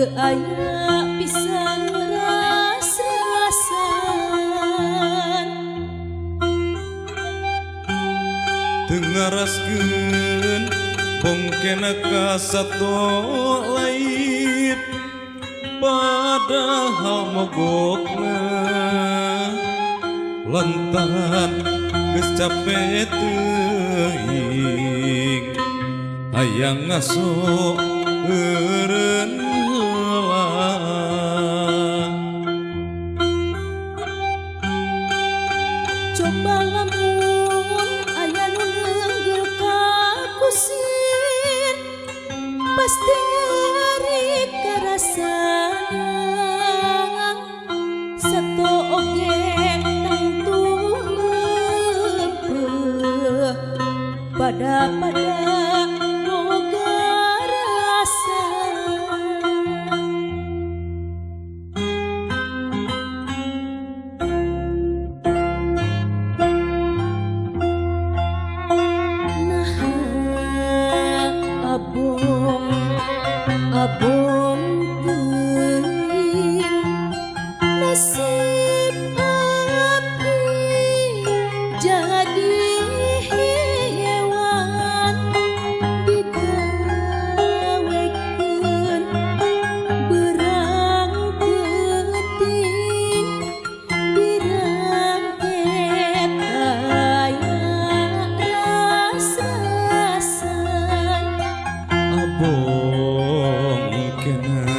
Teu aya pisan ras-rasan. Teu ngaraskeun bongkena ka sato lain, padahal mogokna lantaran geus cape teuing, hayang ngaso eureun heula. Coba lamun aya nu neunggul ka kusir, pasti nyeri karasana. Sato oge tangtu leumpeuh pada-pada boga rasa. Naha abong abong teuing nasib abdi jadi hewan, digawekeun berang peuting, dirangket aya ras-rasan. Abong kena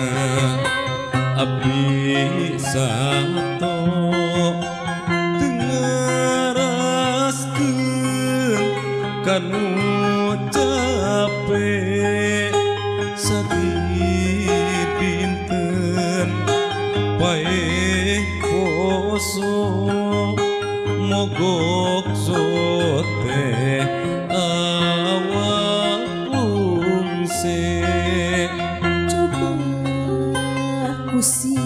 abdi sato teu ngaraskeun kanu cape, sadidinten paeh poso mogok sote awak lungse. Coba kusir.